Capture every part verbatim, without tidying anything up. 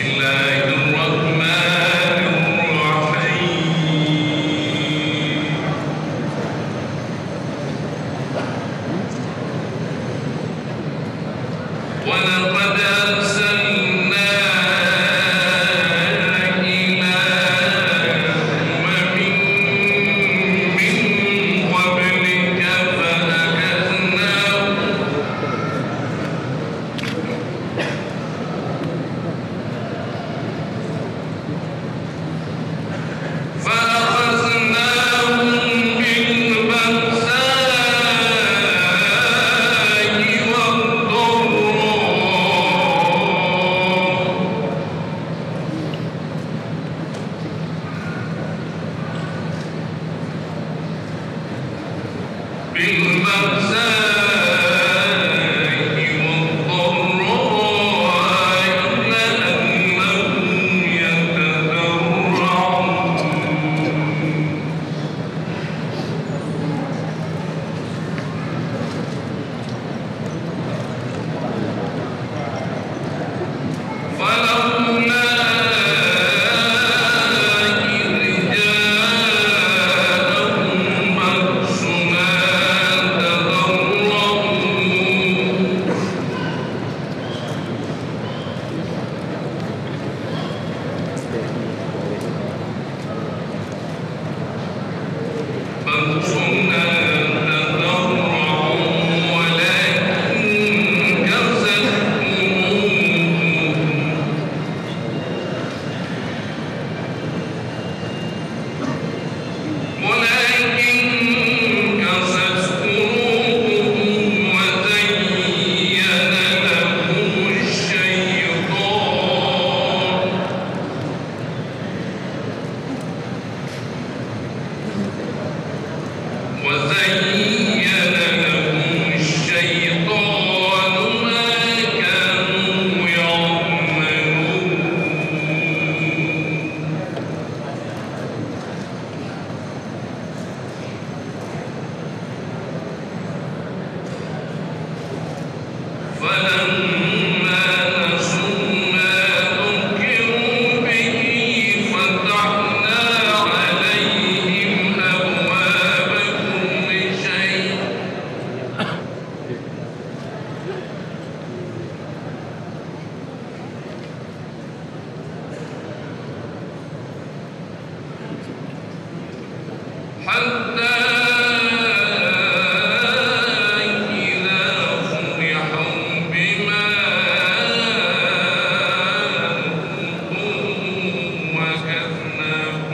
الله الرحمن الرحيم. ولقد أرسلنا إلى أمم من قبلك فأخذناهم فأخذناهم بالبأساء والضراء بالبأساء والضراء لعلهم يتضرعون. فلولا إذ جاءهم بأسنا تضرعوا بأسنا تضرعوا ولكن قست قلوبهم ولكن قست قلوبهم وزين لهم الشيطان وزين لهم الشيطان ما كانوا يعملون. فلما نسوا ما ذكروا به فتحنا عليهم أبواب كل شيء حتى إذا فرحوا بما أوتوا أخذناهم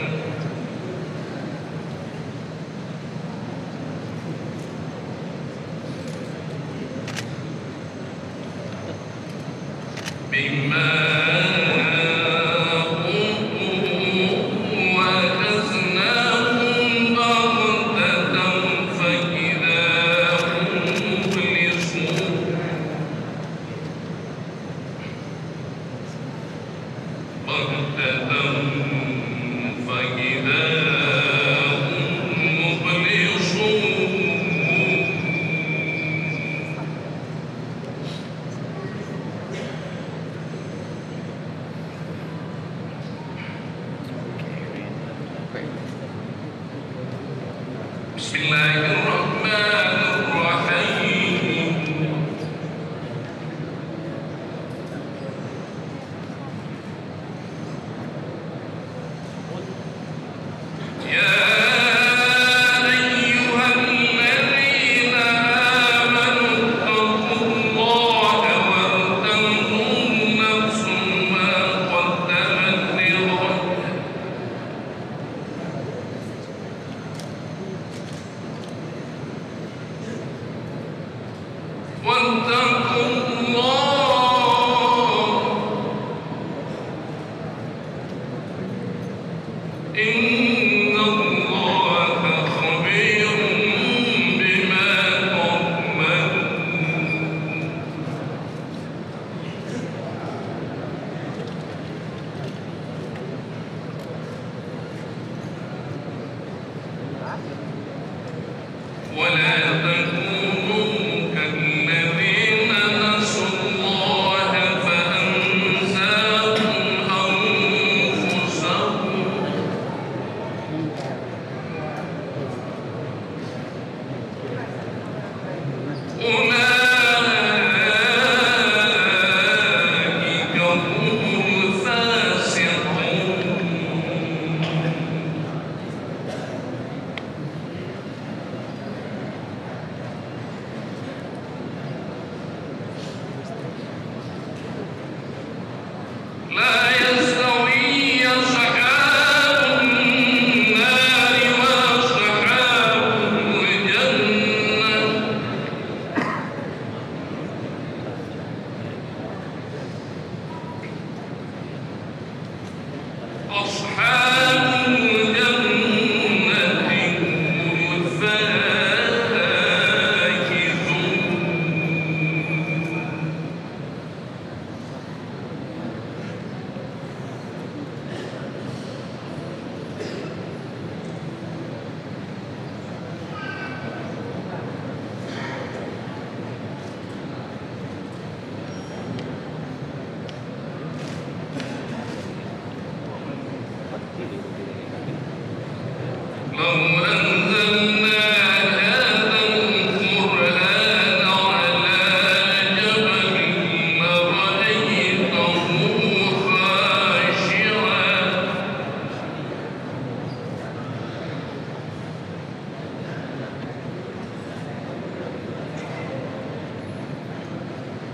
بما أوتوا أخذناهم بغتة فإذا هم مبلسون. بغتة فإذا هم مبلسون. بسم الله الرحمن الرحيم. يا أيها الذين آمنوا اتقوا الله ولتنظر نفس ما قدمت لغد واتقوا الله إن الله خبير بما تعملون. ولا تكونوا كالذين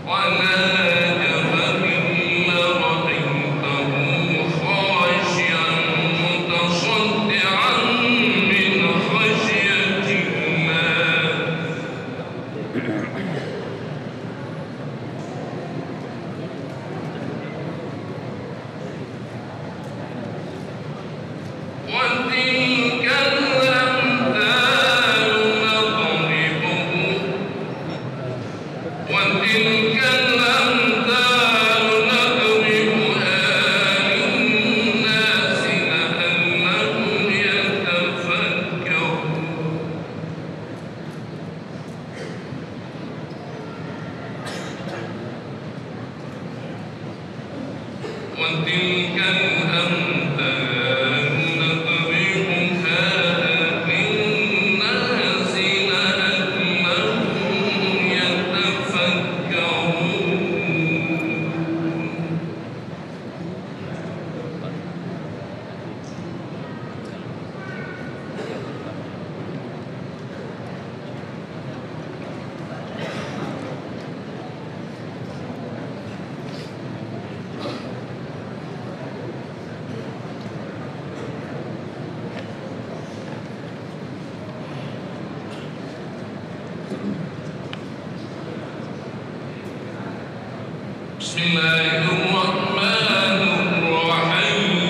على جبل لرأيته خاشعا متصدعا من خشية الله. وتلك الأمثال نضربه، وتلك الأمثال نضربها للناس لعلهم يتفكرون. وتلك الأمثال نضربها للناس لعلهم يتفكرون. بسم الله الرحمن الرحيم.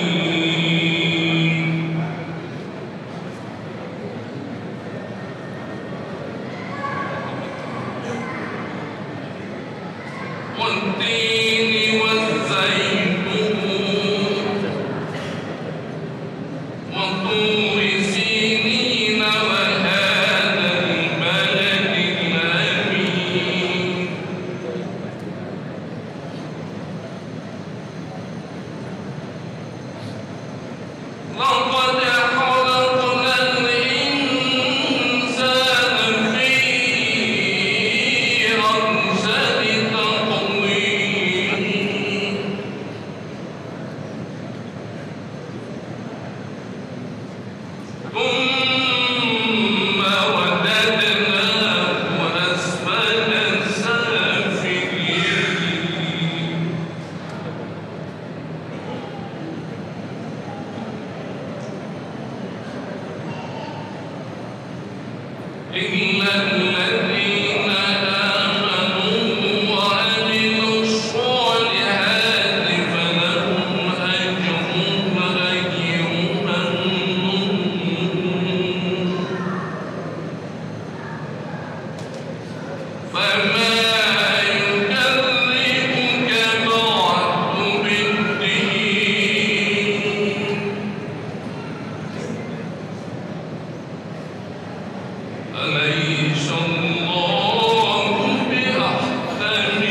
والتين والزيتون وطور سينين وهذا البلد الأمين. لقد خلقنا الإنسان في أحسن تقويم. ثم رددناه أسفل سافلين. إلا الذين آمنوا وعملوا الصالحات فلهم أجر غير ممنون. فما يكذبك بعد بالدين. أليس الله بأحكم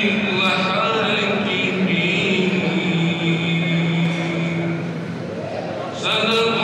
الحاكمين. صدق